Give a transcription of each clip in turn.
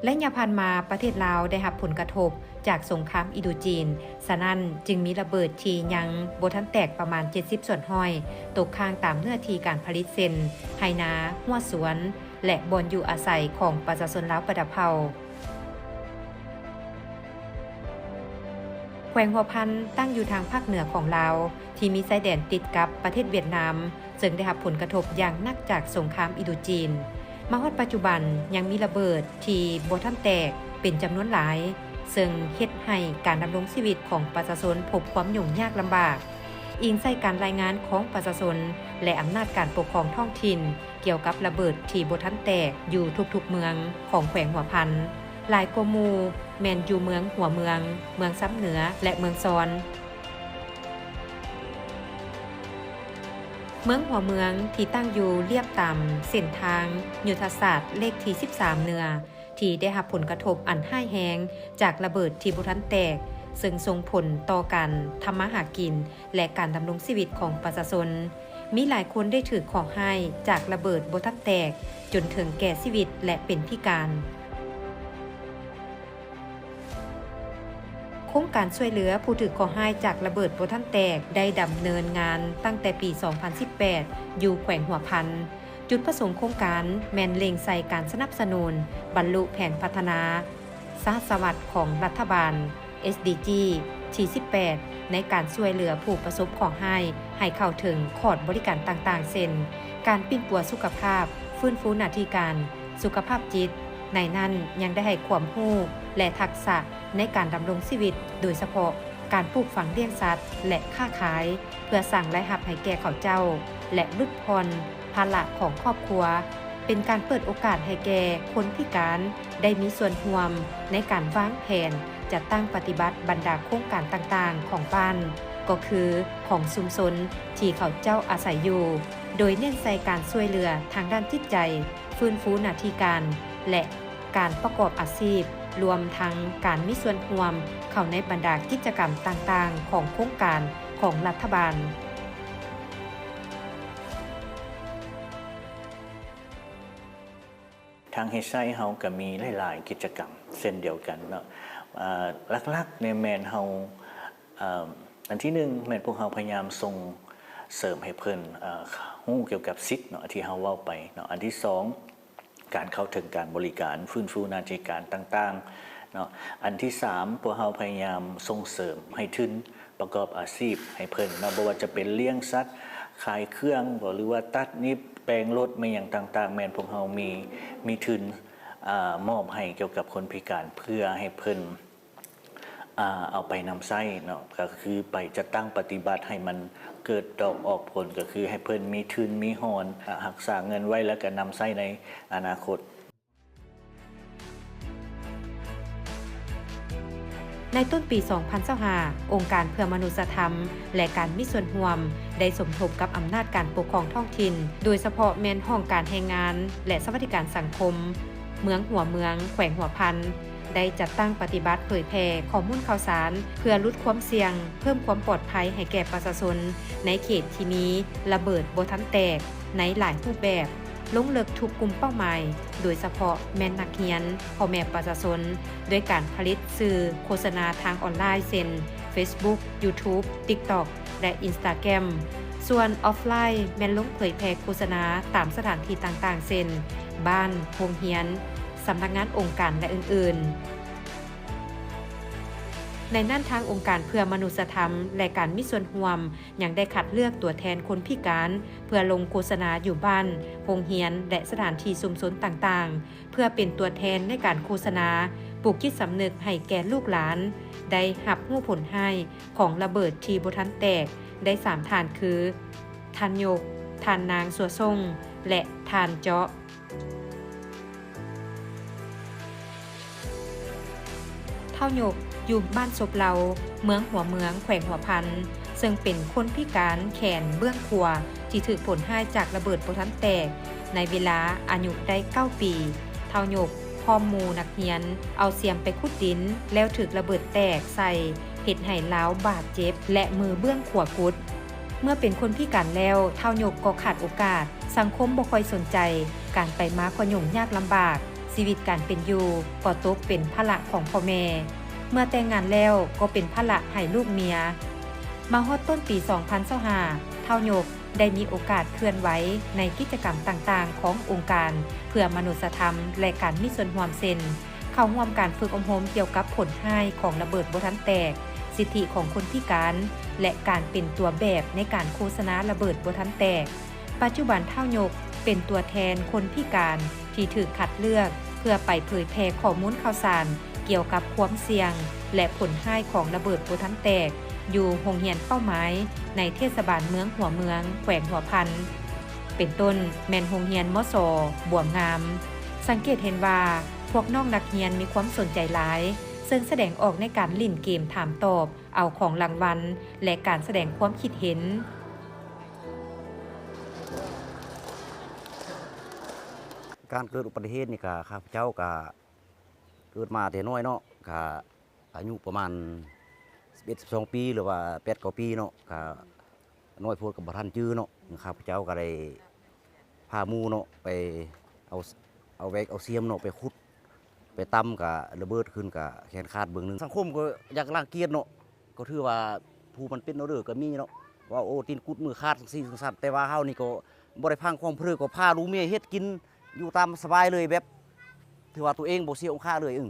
ໄລຍະຜ່ານມາ, ປະເທດລາວໄດ້ຮັບຜົນກະທົບຈາກສົງຄາມອິນໂດຈີນ, ສະນັ້ນຈຶ່ງມີລະເບີດທີ່ຍັງບໍ່ທັນແຕກປະມານເຈັດສິບສ່ວນຮ້ອຍ ຕົກຄ້າງຕາມເນື້ອທີ່ການຜະລິດ ເຊັ່ນ ໄຮ່ນາ, ຮົ້ວສວນ ແລະ ບ່ອນຢູ່ອາໄສຂອງປະຊາຊົນລາວປະດາເຜົ່າ. ແຂວງຫົວພັນ ຕັ້ງຢູ່ທາງພາກເໜືອຂອງລາວ ທີ່ມີຊາຍແດນຕິດກັບປະເທດຫວຽດນາມ, ເຊິ່ງໄດ້ຮັບຜົນກະທົບຢ່າງໜັກຈາກສົງຄາມອິນໂດຈີນ. ມາຮອດປັດຈຸບັນ ຍັງມີລະເບີດທີ່ບໍ່ທັນແຕກເປັນຈຳນວນຫຼາຍ, ເຊິ່ງເຮັດໃຫ້ການດຳລົງຊີວິດຂອງປະຊາຊົນພົບຄວາມຫຍຸ້ງຍາກລຳບາກ. ອີງໃສ່ການລາຍງານຂອງປະຊາຊົນ ແລະ ອຳນາດການປົກຄອງທ້ອງຖິ່ນ ກ່ຽວກັບລະເບີດທີ່ບໍ່ທັນແຕກຢູ່ທຸກໆເມືອງຂອງແຂວງຫົວພັນ, ຫຼາຍກວ່າໝູ່ແມ່ນຢູ່ເມືອງຫົວເມືອງ, ເມືອງຊຳເໜືອ ແລະ ເມືອງຊອນ. ເມືອງຫົວເມືອງ ທີ່ຕັ້ງຢູ່ລຽບຕາມເສັ້ນທາງຍຸດທະສາດເລກທີສິບສາມເໜືອ ທີ່ໄດ້ຮັບຜົນກະທົບອັນຮ້າຍແຮງຈາກລະເບີດທີ່ບໍ່ທັນແຕກ, ເຊິ່ງສົ່ງຜົນຕໍ່ການທຳມາຫາກິນ ແລະ ການດຳລົງຊີວິດຂອງປະຊາຊົນ. ມີຫຼາຍຄົນໄດ້ຖືກເຄາະຮ້າຍຈາກລະເບີດບໍ່ທັນແຕກ ຈົນເຖິງແກ່ຊີວິດ ແລະ ເປັນພິການ. ໂຄງການຊ່ວຍເຫຼືອຜູ້ຖືກເຄາະຮ້າຍຈາກລະເບີດບໍ່ທັນແຕກ ໄດ້ດຳເນີນງານຕັ້ງແຕ່ປີສອງພັນສິບແປດ ຢູ່ແຂວງຫົວພັນ. ຈຸດປະສົງໂຄງການແມ່ນເລັງໃສ່ການສະໜັບສະໜູນບັນລຸແຜນພັດທະນາສະຫັດສະວັດຂອງລັດຖະບານ ເອສດີຈີ ທີສິບແປດ ໃນການຊ່ວຍເຫຼືອຜູ້ປະສົບເຄາະຮ້າຍໃຫ້ເຂົ້າເຖິງຂອດບໍລິການຕ່າງໆ ເຊັ່ນ ການປິ່ນປົວສຸຂະພາບ, ຟື້ນຟູໜ້າທີ່ການ, ສຸຂະພາບຈິດ. ໃນນັ້ນຍັງໄດ້ໃຫ້ຄວາມຮູ້ ແລະ ທັກສະໃນການດຳລົງຊີວິດ, ໂດຍສະເພາະການປູກຝັງລ້ຽງສັດ ແລະ ຄ້າຂາຍ ເພື່ອສ້າງລາຍຮັບໃຫ້ແກ່ເຂົາເຈົ້າ ແລະ ຫຼຸດຜ່ອນພາລະຂອງຄອບຄົວ, ເປັນການເປີດໂອກາດໃຫ້ແກ່ຄົນພິການໄດ້ມີສ່ວນຮ່ວມໃນການວາງແຜນ ຈັດຕັ້ງປະຕິບັດບັນດາໂຄງການຕ່າງໆຂອງບ້ານ, ກໍຄືຂອງຊຸມຊົນທີ່ເຂົາເຈົ້າອາໄສຢູ່, ໂດຍເນັ້ນໃສ່ການຊ່ວຍເຫຼືອທາງດ້ານຈິດໃຈ, ຟື້ນຟູໜ້າທີ່ການ ແລະ ການປະກອບອາຊີບ, ລວມທັງການມີສ່ວນຮ່ວມເຂົ້າໃນບັນດາກິດຈະກຳຕ່າງໆຂອງໂຄງການຂອງລັດຖະບານ. ທາງເຮັດໄຊເຮົາກໍມີຫຼາຍໆກິດຈະກຳເຊັ່ນດຽວກັນເນາະ. ເອີ ຫຼັກໆນີ້ແມ່ນເຮົາ ເອີ ອັນທີໜຶ່ງ ແມ່ນພວກເຮົາພະຍາຍາມສົ່ງເສີມໃຫ້ເພິ່ນ ເອີ ຮູ້ກ່ຽວກັບສິດເນາະ ທີ່ເຮົາເວົ້າໄປເນາະ. ອັນທີສອງ ການເຂົ້າເຖິງການບໍລິການ, ຟື້ນຟູໜ້າທີ່ການຕ່າງໆເນາະ. ອັນທີສາມ ພວກເຮົາພະຍາຍາມສົ່ງເສີມໃຫ້ທຶນປະກອບອາຊີບໃຫ້ເພິ່ນເນາະ, ບໍ່ວ່າຈະເປັນລ້ຽງສັດ, ຂາຍເຄື່ອງບໍ ຫຼືວ່າຕັດຫຍິບ, ແປງລົດ ແມ່ນຫຍັງຕ່າງໆ, ແມ່ນພວກເຮົາມີ ມີທຶນ ອາ ມອບໃຫ້ກ່ຽວກັບຄົນພິການ ເພື່ອໃຫ້ເພິ່ນ ອາ ເອົາໄປນຳໃຊ້ເນາະ, ກໍຄືໄປຈັດຕັ້ງປະຕິບັດໃຫ້ມັນເກີດດອກອອກຜົນ, ກໍຄືໃຫ້ເພິ່ນມີທຶນມີຮອນ ອາ ຮັກສາເງິນໄວ້ ແລ້ວກໍນຳໃຊ້ໃນອະນາຄົດ. ໃນຕົ້ນປີສອງພັນຊາວຫ້າ ອົງການເພື່ອມະນຸດສະທຳ ແລະ ການມີສ່ວນຮ່ວມ ໄດ້ສົມທົບກັບອຳນາດການປົກຄອງທ້ອງຖິ່ນ, ໂດຍສະເພາະແມ່ນຫ້ອງການແຮງງານ ແລະ ສະຫວັດດີການສັງຄົມ ເມືອງຫົວເມືອງ ແຂວງຫົວພັນ ໄດ້ຈັດຕັ້ງປະຕິບັດເຜີຍແຜ່ຂໍ້ມູນຂ່າວສານ ເພື່ອຫຼຸດຄວາມສ່ຽງ, ເພີ່ມຄວາມປອດໄພໃຫ້ແກ່ປະຊາຊົນໃນເຂດທີ່ມີລະເບີດບໍ່ທັນແຕກໃນຫຼາຍຮູບແບບ, ລົງເລິກທຸກກຸ່ມເປົ້າໝາຍ, ໂດຍສະເພາະແມ່ນນັກຮຽນ, ພໍ່ແມ່ປະຊາຊົນ, ດ້ວຍການຜະລິດສື່ໂຄສະນາທາງອອນລາຍ ເຊັ່ນ ເຟສບຸກ, ຢູທູບ, ຕິກຕັອກ ແລະ ອິນສະຕາແກຣມ. ສ່ວນອອຟລາຍແມ່ນລົງເຜີຍແຜ່ໂຄສະນາຕາມສະຖານທີ່ຕ່າງໆ ເຊັ່ນ ບ້ານ, ໂຮງຮຽນ, ສຳນັກງານອົງການ ແລະ ອື່ນໆ. ໃນນັ້ນທາງອົງການເພື່ອມະນຸດສະທຳ ແລະ ການມີສ່ວນຮ່ວມ ຍັງໄດ້ຄັດເລືອກຕົວແທນຄົນພິການ ເພື່ອລົງໂຄສະນາຢູ່ບ້ານ, ໂຮງຮຽນ ແລະ ສະຖານທີ່ຊຸມຊົນຕ່າງໆ ເພື່ອເປັນຕົວແທນໃນການໂຄສະນາ ປູກຈິດສຳນຶກໃຫ້ແກ່ລູກຫຼານ ໄດ້ຮັບຮູ້ຜົນຮ້າຍຂອງລະເບີດທີ່ບໍ່ທັນແຕກ ໄດ້ສາມທ່ານຄື ທ່ານຍົກ, ທ່ານນາງ ຊົ່ວຊົງ ແລະ ທ່ານເຈາະ. ທ້າວຍົກ ຢູ່ບ້ານສົບເລົາ ເມືອງຫົວເມືອງ ແຂວງຫົວພັນ ເຊິ່ງເປັນຄົນພິການແຂນເບື້ອງຂວາ ທີ່ຖືກຜົນຮ້າຍຈາກລະເບີດບໍ່ທັນແຕກ ໃນເວລາອາຍຸໄດ້ເກົ້າປີ. ທ້າວຍົກ ພ້ອມໝູ່ນັກຮຽນ ເອົາສຽມໄປຂຸດດິນ ແລ້ວຖືກລະເບີດແຕກໃສ່ ເຮັດໃຫ້ລາວບາດເຈັບ ແລະ ມືເບື້ອງຂວາກຸດ. ເມື່ອເປັນຄົນພິການແລ້ວ, ທ້າວຍົກກໍຂາດໂອກາດ, ສັງຄົມບໍ່ຄ່ອຍສົນໃຈ, ການໄປມາກໍຫຍຸ້ງຍາກລຳບາກ, ຊີວິດການເປັນຢູ່ກໍຕົກເປັນພາລະຂອງພໍ່ແມ່, ເມື່ອແຕ່ງງານແລ້ວກໍເປັນພາລະໃຫ້ລູກເມຍ. ມາຮອດຕົ້ນປີສອງພັນຊາວຫ້າ ທ້າວຍົກໄດ້ມີໂອກາດເຄື່ອນໄຫວໃນກິດຈະກຳຕ່າງໆຂອງອົງການເພື່ອມະນຸດສະທຳ ແລະ ການມີສ່ວນຮ່ວມ ເຊັ່ນ ເຂົ້າຮ່ວມການຝຶກອົບຮົມກ່ຽວກັບຜົນຮ້າຍຂອງລະເບີດບໍ່ທັນແຕກ, ສິດທິຂອງຄົນພິການ ແລະ ການເປັນຕົວແບບໃນການໂຄສະນາລະເບີດບໍ່ທັນແຕກ. ປັດຈຸບັນທ້າວຍົກເປັນຕົວແທນຄົນພິການທີ່ຖືກຄັດເລືອກເພື່ອໄປເຜີຍແຜ່ຂໍ້ມູນຂ່າວສານກ່ຽວກັບຄວາມສ່ຽງ ແລະ ຜົນຮ້າຍຂອງລະເບີດບໍ່ທັນແຕກ ຢູ່ໂຮງຮຽນເປົ້າໝາຍໃນເທດສະບານເມືອງຫົວເມືອງ ແຂວງຫົວພັນ ເປັນຕົ້ນແມ່ນໂຮງຮຽນ ມສ ບວມງາມ. ສັງເກດເຫັນວ່າພວກນ້ອງນັກຮຽນມີຄວາມສົນໃຈຫຼາຍ, ເຊິ່ງສະແດງອອກໃນການຫຼິ້ນເກມຖາມຕອບ ເອົາຂອງລາງວັນ ແລະ ການສະແດງຄວາມຄິດເຫັນ. ການເກີດອຸບັດຕິເຫດນີ້ກະ ຂ້າພະເຈົ້າກະເກີດມາແຕ່ນ້ອຍເນາະ, ກະອາຍຸປະມານສິບເອັດ ສິບສອງປີ ຫຼືວ່າແປດ ເກົ້າປີເນາະ, ກະນ້ອຍໂພດກໍບໍ່ທັນຈື່ເນາະ. ຂ້າພະເຈົ້າກໍໄດ້ພາໝູ່ເນາະ ໄປເອົາ ເອົາແວກເອົາຊຽມເນາະ ໄປຂຸດ ໄປຕຳກະລະເບີດຂຶ້ນ ກະແຂນຂາດເບື້ອງໜຶ່ງ. ສັງຄົມກໍຢາກລັງກຽດເນາະ, ກໍຖືວ່າຜູ້ມັນເປັນອອເດີກໍມີເນາະ ວ່າ ໂອ້ ຕີນກຸດມືຂາດ ຈັ່ງຊີ້ຈັ່ງຊັ້ນ. ແຕ່ວ່າເຮົານີ້ກໍບໍ່ໄດ້ຟັງຄວາມເພີ ກໍພາລູກເມຍເຮັດກິນຢູ່ຕາມສະບາຍເລີຍ, ແບບຖືວ່າຕົວເອງບໍ່ເສຍອົງຄາເລີຍ. ເອີ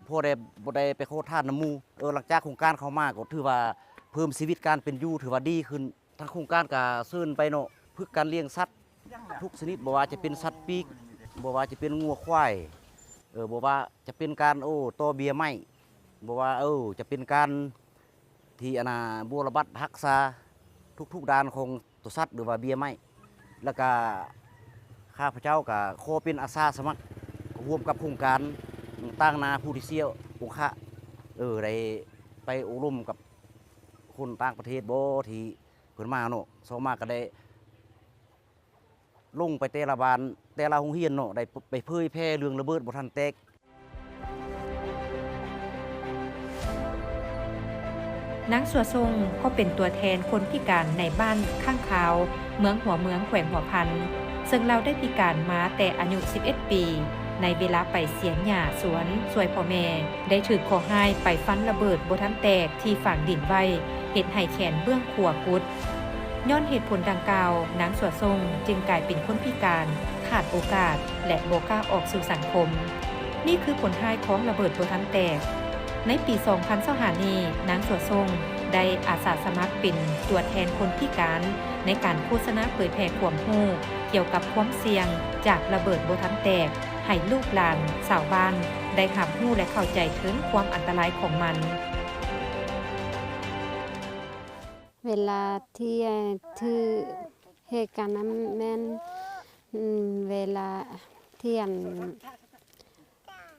ພໍໄດ້ ບໍ່ໄດ້ໄປຂໍທານນຳໝູ່. ເອີ ຫຼັງຈາກໂຄງການເຂົ້າມາ ກໍຖືວ່າເພີ່ມຊີວິດການເປັນຢູ່ ຖືວ່າດີຂຶ້ນ. ທາງໂຄງການກະເຊີນໄປເນາະ ຝຶກການລ້ຽງສັດທຸກຊະນິດ, ບໍ່ວ່າຈະເປັນສັດປີກ, ບໍ່ວ່າຈະເປັນງົວຄວາຍ, ເອີ ບໍ່ວ່າຈະເປັນການ ໂອ້ ຕໍ່ເບ້ຍໄມ້, ບໍ່ວ່າ ເອີ ຈະເປັນການທີ່ ອັນນ່າ ບົວລະບັດຮັກສາທຸກໆດ້ານຂອງຕົວສັດ ຫຼືວ່າເບ້ຍໄມ້. ແລ້ວກະຂ້າພະເຈົ້າກະຂໍເປັນອາສາສະໝັກ ຮ່ວມກັບໂຄງການ ຕາງໜ້າຜູ້ທີ່ເສຍອົງຄະ, ເອີ ໄດ້ໄປອົບຮົມກັບຄົນຕ່າງປະເທດບໍ ທີ່ ເພິ່ນມາເນາະ, ຊອກມາກໍໄດ້ລົງໄປແຕ່ລະບ້ານ ແຕ່ລະໂຮງຮຽນເນາະ, ໄດ້ໄປເຜີຍແຜ່ເລື່ອງລະເບີດບໍ່ທັນແຕກ. ນາງ ສັວຊົງ ກໍເປັນຕົວແທນຄົນພິການໃນບ້ານຂ້າງຄາວ ເມືອງຫົວເມືອງ ແຂວງຫົວພັນ, ເຊິ່ງລາວໄດ້ພິການມາແຕ່ອາຍຸສິບເອັດປີ. ໃນເວລາໄປສຽນຫຍ້າສວນຊ່ວຍພໍ່ແມ່ ໄດ້ຖືກເຄາະຮ້າຍໄປຟັນລະເບີດບໍ່ທັນແຕກທີ່ຝັງດິນໄວ້ ເຮັດໃຫ້ແຂນເບື້ອງຂວາກຸດ. ຍ້ອນເຫດຜົນດັ່ງກ່າວ, ນາງ ສັວຊົງ ຈຶ່ງກາຍເປັນຄົນພິການ, ຂາດໂອກາດ ແລະ ບໍ່ກ້າອອກສູ່ສັງຄົມ. ນີ້ຄືຜົນຮ້າຍຂອງລະເບີດບໍ່ທັນແຕກ. ໃນປີສອງພັນຊາວຫ້ານີ້ ນາງ ສັວຊົງ ໄດ້ອາສາສະໝັກເປັນຕົວແທນຄົນພິການ ໃນການໂຄສະນາເຜີຍແຜ່ຄວາມຮູ້ກ່ຽວກັບຄວາມສ່ຽງຈາກລະເບີດບໍ່ທັນແຕກ ໃຫ້ລູກຫຼານຊາວບ້ານໄດ້ຮັບຮູ້ ແລະ ເຂົ້າໃຈເຖິງຄວາມອັນຕະລາຍຂອງມັນ. ເວລາທີ່ຖືກເຫດການນັ້ນແມ່ນ ເວລາທີ່ ອັນ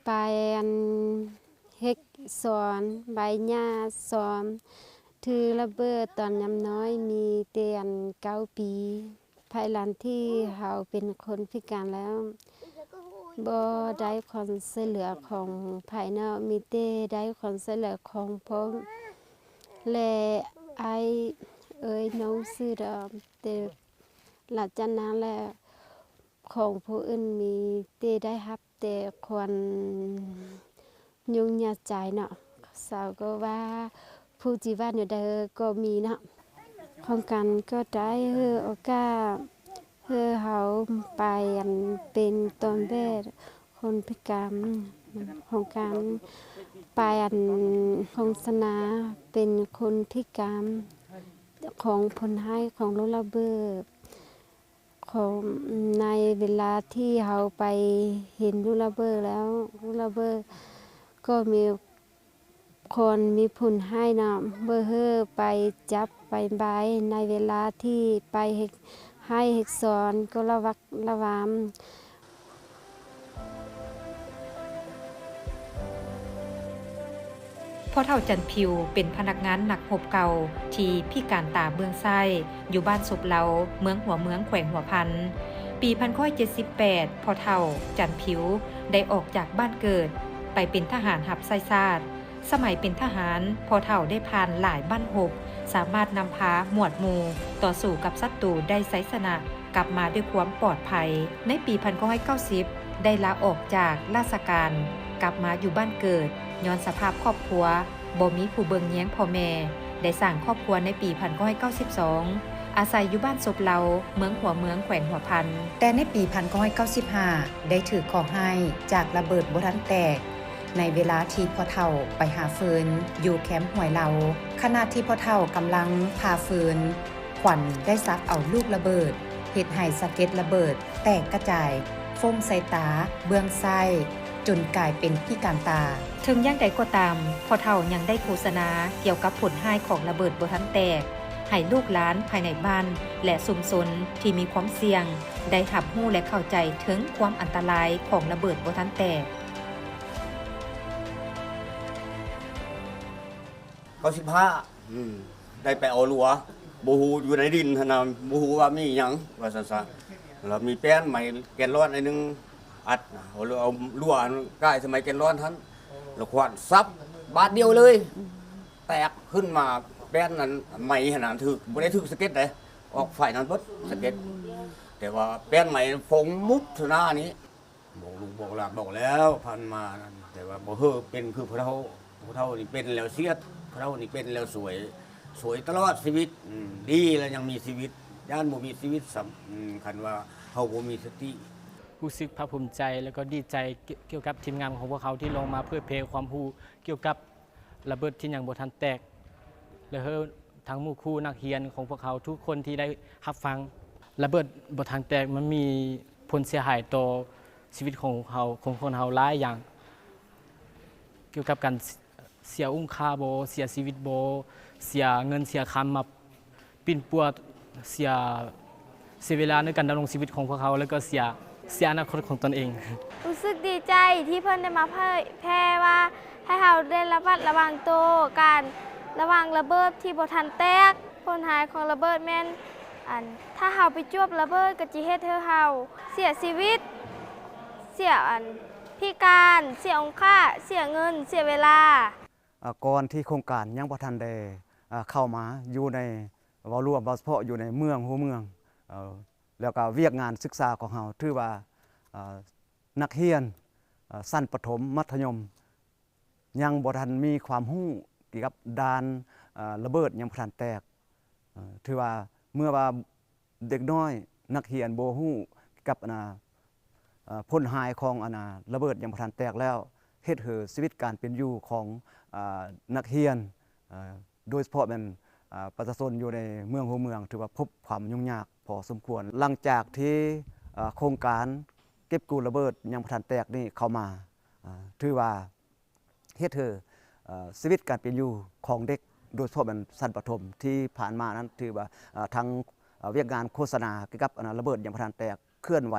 ໄປ ອັນ ເຮັດສວນ ໄປຫຍ້າສວນ ຖືລະເບີດຕອນຍາມນ້ອຍມີແຕ່ ອັນ ເກົ້າປີ. ພາຍຫຼັງທີ່ເຮົາເປັນຄົນພິການແລ້ວ ບໍ່ໄດ້ຄວາມຊ່ວຍເຫຼືອຂອງພາຍນອກ, ມີແຕ່ໄດ້ຄວາມຊ່ວຍເຫຼືອຂອງພໍ່ ແລະ ອ້າຍເອີຍນ້ອງຊື່ດອກ, ແຕ່ຫຼັງຈາກນັ້ນແລ້ວ ຂອງຜູ້ອື່ນມີແຕ່ໄດ້ຮັບແຕ່ຄວາມຫຍຸ້ງຍາກໃຈເນາະ. ເຂົາກໍວ່າຜູ້ທີ່ວ່າແນວໃດກໍມີເນາະ. ໂຄງການກໍໄດ້ໃຫ້ໂອກາດໃຫ້ເຮົາໄປ ອັນ ເປັນຕົ້ນແບບຄົນພິການ, ໂຄງການໄປ ອັນ ໂຄສະນາເປັນຄົນພິການຂອງຜົນຮ້າຍຂອງລູກລະເບີດ. ຂອງ ໃນເວລາທີ່ເຮົາໄປເຫັນລູກລະເບີດແລ້ວ ລູກລະເບີດກໍມີຄົນມີຜົນຮ້າຍນຳ ບໍ່ໃຫ້ໄປຈັບໄປບາຍ ໃນເວລາທີ່ໄປເຮັດໄຮ່ເຮັດສວນກໍລະວັດລະວັງ. ພໍ່ເຖົ້າ ຈັນຜິວ ເປັນພະນັກງານນັກຮົບເກົ່າທີ່ພິການຕາເບື້ອງຊ້າຍ ຢູ່ບ້ານສົບເລົາ ເມືອງຫົວເມືອງ ແຂວງຫົວພັນ. ປີພັນເກົ້າຮ້ອຍເຈັດສິບແປດ ພໍ່ເຖົ້າ ຈັນຜິວ ໄດ້ອອກຈາກບ້ານເກີດ ໄປເປັນທະຫານຮັບໃຊ້ຊາດ. ສະໄໝເປັນທະຫານ, ພໍ່ເຖົ້າໄດ້ຜ່ານຫຼາຍບັ້ນຮົບ, ສາມາດນຳພາໝວດໝູ່ຕໍ່ສູ້ກັບສັດຕູໄດ້ໄຊຊະນະ ກັບມາດ້ວຍຄວາມປອດໄພ. ໃນປີພັນເກົ້າຮ້ອຍເກົ້າສິບ ໄດ້ລາອອກຈາກລາຊະການ ກັບມາຢູ່ບ້ານເກີດ ຍ້ອນສະພາບຄອບຄົວບໍ່ມີຜູ້ເບິ່ງແຍງພໍ່ແມ່ ໄດ້ສ້າງຄອບຄົວໃນປີພັນເກົ້າຮ້ອຍເກົ້າສິບສອງ ອາໄສຢູ່ບ້ານສົບເລົາ ເມືອງຫົວເມືອງ ແຂວງຫົວພັນ. ແຕ່ໃນປີພັນເກົ້າຮ້ອຍເກົ້າສິບຫ້າ ໄດ້ຖືກເຄາະຮ້າຍຈາກລະເບີດບໍ່ທັນແຕກ ໃນເວລາທີ່ພໍ່ເຖົ້າໄປຫາຟືນຢູ່ແຄມຫ້ວຍເລົາ. ຂະນະທີ່ພໍ່ເຖົ້າກຳລັງຜ່າຟືນ, ຄວັນໄດ້ສັບເອົາລູກລະເບີດ, ເຮັດໃຫ້ສະເກັດລະເບີດແຕກກະຈາຍ ຟົ້ງໃສ່ຕາເບື້ອງຊ້າຍ ຈົນກາຍເປັນພິການຕາ. ເຖິງຢ່າງໃດກໍຕາມ, ພໍ່ເຖົ້າຍັງໄດ້ໂຄສະນາກ່ຽວກັບຜົນຮ້າຍຂອງລະເບີດບໍ່ທັນແຕກ ໃຫ້ລູກຫຼານພາຍໃນບ້ານ ແລະ ຊຸມຊົນທີ່ມີຄວາມສ່ຽງ ໄດ້ຮັບຮູ້ ແລະ ເຂົ້າໃຈເຖິງຄວາມອັນຕະລາຍຂອງລະເບີດບໍ່ທັນແຕກ. ເກົ້າສິບຫ້າ ອືມ ໄດ້ໄປເອົາລົວ ບໍ່ຮູ້ຢູ່ໃນດິນຫັ້ນນະ ບໍ່ຮູ້ວ່າມີຫຍັງ ວ່າຊັ້ນຊະ. ແລ້ວມີແປ້ນໄມ້ແກນລອນອັນໜຶ່ງອັດນະ ເອົາ ເອົາລົວອັນກ້າຍໃສ່ໄມ້ແກນລອນຫັ້ນ ແລ້ວຂວານສັບບາດດຽວເລີຍ ແຕກຂຶ້ນມາ. ແປ້ນນັ້ນ ໄມ້ຫັ້ນນະ ຖືກ ບໍ່ໄດ້ຖືກສະເກັດເດ້ ອອກຝ່າຍນັ້ນເບິດສະເກັດ ແຕ່ວ່າແປ້ນໄມ້ຟົງມຸບຊະນະນີ້. ບອກລູກບອກຫຼານບອກແລ້ວ ຜ່ານມານັ້ນ ແຕ່ວ່າບໍ່ເຮີເປັນຄືຜູ້ເຖົ້າ. ຜູ້ເຖົ້ານີ້ເປັນແລ້ວສຽດ ຜູ້ເຖົ້ານີ້ເປັນແລ້ວສວຍ ສວຍຕະຫຼອດຊີວິດ. ອືມ ດີແລ້ວຍັງມີຊີວິດ ຢ້ານບໍ່ມີຊີວິດຊ້ຳ ອືມ ຄັນວ່າເຮົາບໍ່ມີສະຕິ. ຮູ້ສຶກພາກພູມໃຈ ແລະ ກໍດີໃຈກ່ຽວ ກ່ຽວກັບທີມງານຂອງພວກເຮົາທີ່ລົງມາເຜີຍແຜ່ຄວາມຮູ້ກ່ຽວກັບ ລະເບີດທີ່ຍັງບໍ່ທັນແຕກ ແລະ ເຮີທັງໝູ່ຄູ່ນັກຮຽນຂອງພວກເຮົາທຸກຄົນທີ່ໄດ້ຮັບຟັງ. ລະເບີດບໍ່ທັນແຕກມັນມີຜົນເສຍຫາຍຕໍ່ຊີວິດຂອງເຮົາ ຂອງຄົນເຮົາຫຼາຍຢ່າງ ກ່ຽວກັບການເສຍອຸ້ມຄ່າບໍ ເສຍຊີວິດບໍ ເສຍເງິນເສຍຄຳມາ ປິ່ນປົວ ເສຍ ເສຍເວລາໃນການດຳລົງຊີວິດຂອງພວກເຮົາ ແລ້ວກໍເສຍ ເສຍອະນາຄົດຂອງຕົນເອງ. ຮູ້ສຶກດີໃຈທີ່ເພິ່ນໄດ້ມາເຜີຍແຜ່ວ່າ ໃຫ້ເຮົາໄດ້ລະມັດລະວັງໂຕ ການລະວັງລະເບີດທີ່ບໍ່ທັນແຕກ. ຜົນຮ້າຍຂອງລະເບີດແມ່ນ ອັນ ຖ້າເຮົາໄປຈວບລະເບີດ ກໍຈະເຮັດໃຫ້ເຮົາເສຍຊີວິດ ເສຍ ອັນ ພິການ ເສຍອົງຄະ ເສຍເງິນ ເສຍເວລາ. ເອີ ກ່ອນທີ່ໂຄງການຍັງບໍ່ທັນໄດ້ ເອີ ເຂົ້າມາຢູ່ໃນ ເວົ້າລວມ ເວົ້າສະເພາະຢູ່ໃນເມືອງຫົວເມືອງ ເອີ ແລ້ວກໍວຽກງານສຶກສາຂອງເຮົາ ຖືວ່າ ເອີ ນັກຮຽນ ເອີ ຊັ້ນປະຖົມ ມັດທະຍົມ ຍັງບໍ່ທັນມີຄວາມຮູ້ກ່ຽວກັບດ້ານ ເອີ ລະເບີດຍັງບໍ່ທັນແຕກ. ເອີ ຖືວ່າເມື່ອວ່າ ເດັກນ້ອຍນັກຮຽນບໍ່ຮູ້ກັບອັນນ່າ ເອີ ຜົນຮ້າຍຂອງອັນນ່າ ລະເບີດຍັງບໍ່ທັນແຕກແລ້ວ ເຮັດໃຫ້ຊີວິດການເປັນຢູ່ຂອງ ອາ ນັກຮຽນ ເອີ ໂດຍສະເພາະແມ່ນ ອາ ປະຊາຊົນຢູ່ໃນເມືອງຫົວເມືອງ ຖືວ່າພົບຄວາມຫຍຸ້ງຍາກພໍສົມຄວນ. ຫຼັງຈາກທີ່ ອາ ໂຄງການເກັບກູ້ລະເບີດຍັງບໍ່ທັນແຕກນີ້ເຂົ້າມາ ອາ ຖືວ່າ ເຮັດໃຫ້ ເອີ ຊີວິດການເປັນຢູ່ຂອງເດັກ ໂດຍສະເພາະແມ່ນຊັ້ນປະຖົມທີ່ຜ່ານມານັ້ນ ຖືວ່າ ເອີ ທາງ ເອີ ວຽກງານໂຄສະນາກ່ຽວກັບ ອັນນ່າ ລະເບີດຍັງບໍ່ທັນແຕກ ເຄື່ອນໄຫວ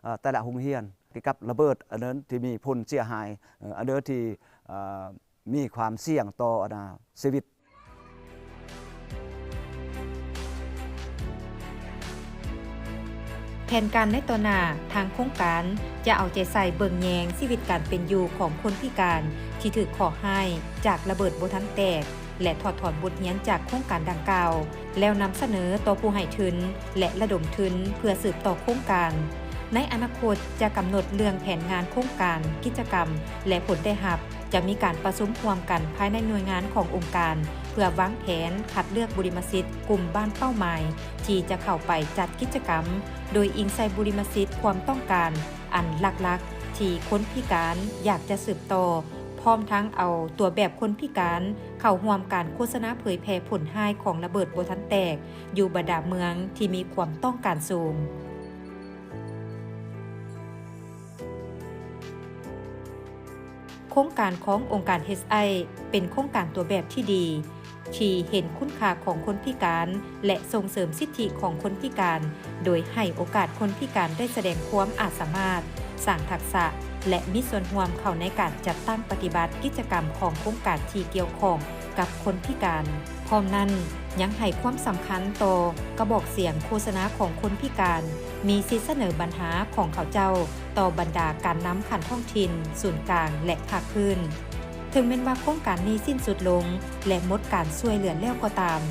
ເອີ ແຕ່ລະໂຮງຮຽນກ່ຽວກັບລະເບີດອັນນັ້ນທີ່ມີຜົນເສຍຫາຍ ເອີ ອັນເດີທີ່ ເອີ ມີຄວາມສ່ຽງຕໍ່ ອັນນ່າ ຊີວິດ. ແຜນການໃນຕໍ່ໜ້າ, ທາງໂຄງການຈະເອົາໃຈໃສ່ເບິ່ງແຍງຊີວິດການເປັນຢູ່ຂອງຄົນພິການທີ່ຖືກເຄາະຮ້າຍຈາກລະເບີດບໍ່ທັນແຕກ ແລະ ຖອດຖອນບົດຮຽນຈາກໂຄງການດັ່ງກ່າວ ແລ້ວນຳສະເໜີຕໍ່ຜູ້ໃຫ້ທຶນ ແລະ ລະດົມທຶນເພື່ອສືບຕໍ່ໂຄງການ. ໃນອະນາຄົດຈະກຳນົດເລື່ອງແຜນງານໂຄງການ, ກິດຈະກຳ ແລະ ຜົນໄດ້ຮັບ. ຈະມີການປະຊຸມຮ່ວມກັນພາຍໃນໜ່ວຍງານຂອງອົງການ ເພື່ອວາງແຜນຄັດເລືອກບຸລິມະສິດກຸ່ມບ້ານເປົ້າໝາຍທີ່ຈະເຂົ້າໄປຈັດກິດຈະກຳ ໂດຍອີງໃສ່ບຸລິມະສິດຄວາມຕ້ອງການອັນຫຼັກໆ ທີ່ຄົນພິການຢາກຈະສືບຕໍ່, ພ້ອມທັງເອົາຕົວແບບຄົນພິການເຂົ້າຮ່ວມການໂຄສະນາເຜີຍແຜ່ຜົນຮ້າຍຂອງລະເບີດບໍ່ທັນແຕກ ຢູ່ບັນດາເມືອງທີ່ມີຄວາມຕ້ອງການສູງ. ໂຄງການຂອງອົງການເອັສໄອ ເປັນໂຄງການຕົວແບບທີ່ດີ ທີ່ເຫັນຄຸນຄ່າຂອງຄົນພິການ ແລະ ສົ່ງເສີມສິດທິຂອງຄົນພິການ ໂດຍໃຫ້ໂອກາດຄົນພິການໄດ້ສະແດງຄວາມອາດສາມາດ, ສ້າງທັກສະ ແລະ ມີສ່ວນຮ່ວມເຂົ້າໃນການຈັດຕັ້ງປະຕິບັດກິດຈະກຳຂອງໂຄງການທີ່ກ່ຽວຂ້ອງ ກັບຄົນພິການ. ພ້ອມນັ້ນ, ຍັງໃຫ້ຄວາມສຳຄັນຕໍ່ກະບອກສຽງໂຄສະນາຂອງຄົນພິການ, ມີສິດສະເໜີບັນຫາຂອງເຂົາເຈົ້າຕໍ່ບັນດາການນຳຂັ້ນທ້ອງຖິ່ນ, ສູນກາງ ແລະ ພາກພື້ນ. ເຖິງແມ່ນວ່າໂຄງການນີ້ສິ້ນສຸດລົງ ແລະ ໝົດການຊ່ວຍເຫຼືອແລ້ວກໍຕາມ,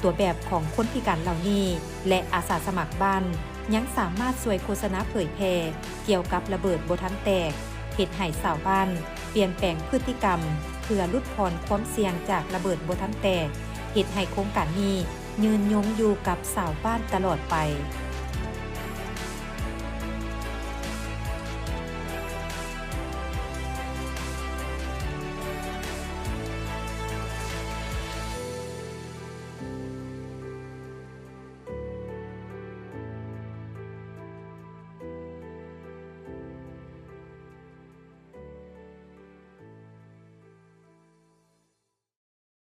ຕົວແບບຂອງຄົນພິການເຫຼົ່ານີ້ ແລະ ອາສາສະໝັກບ້ານ ຍັງສາມາດຊ່ວຍໂຄສະນາເຜີຍແຜ່ກ່ຽວກັບລະເບີດບໍ່ທັນແຕກ, ເຮັດໃຫ້ຊາວບ້ານປ່ຽນແປງພຶດຕິກຳ ເພື່ອຫຼຸດຜ່ອນຄວາມສ່ຽງຈາກລະເບີດບໍ່ທັນແຕກ, ເຮັດໃຫ້ໂຄງການນີ້ຍືນຍົງຢູ່ກັບຊາວບ້ານຕະຫຼອດໄປ.